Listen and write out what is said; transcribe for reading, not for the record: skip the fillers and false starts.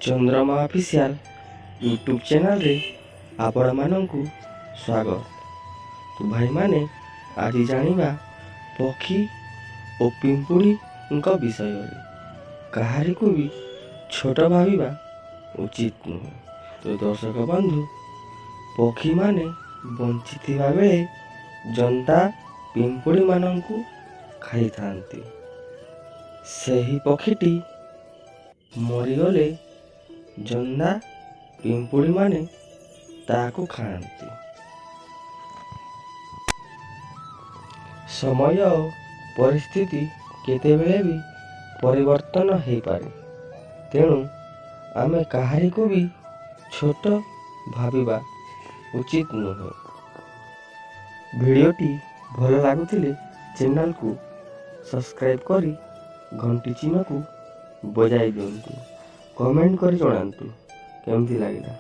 ଚନ୍ଦ୍ରମା official YouTube ଚ୍ୟାନେଲରେ ଆପଣମାନଙ୍କୁ ସ୍ୱାଗତ। ତ ଭାଇମାନେ, ଆଜି ଜାଣିବା ପକ୍ଷୀ ଓ ପିମ୍ପୁଡ଼ିଙ୍କ ବିଷୟରେ। କାହାରିକୁ ବି ଛୋଟ ଭାବିବା ଉଚିତ ନୁହେଁ। ତ ଦର୍ଶକ ବନ୍ଧୁ, ପକ୍ଷୀମାନେ ବଞ୍ଚିଥିବା ବେଳେ ଜନ୍ଦା ପିମ୍ପୁଡ଼ିମାନଙ୍କୁ ଖାଇଥାନ୍ତି। ସେହି ପକ୍ଷୀଟି ମରିଗଲେ ଜନ୍ଦା ପିମ୍ପୁଡ଼ିମାନେ ତାହାକୁ ଖାଆନ୍ତି। ସମୟ ଓ ପରିସ୍ଥିତି କେତେବେଳେ ବି ପରିବର୍ତ୍ତନ ହେଇପାରେ, ତେଣୁ ଆମେ କାହାରିକୁ ବି ଛୋଟ ଭାବିବା ଉଚିତ ନୁହେଁ। ଭିଡ଼ିଓଟି ଭଲ ଲାଗୁଥିଲେ ଚ୍ୟାନେଲକୁ ସବସ୍କ୍ରାଇବ୍ କରି ଘଣ୍ଟି ଚିହ୍ନକୁ ବଜାଇ ଦିଅନ୍ତୁ। କମେଣ୍ଟ କରି ଜଣାନ୍ତୁ କେମିତି ଲାଗିଲା।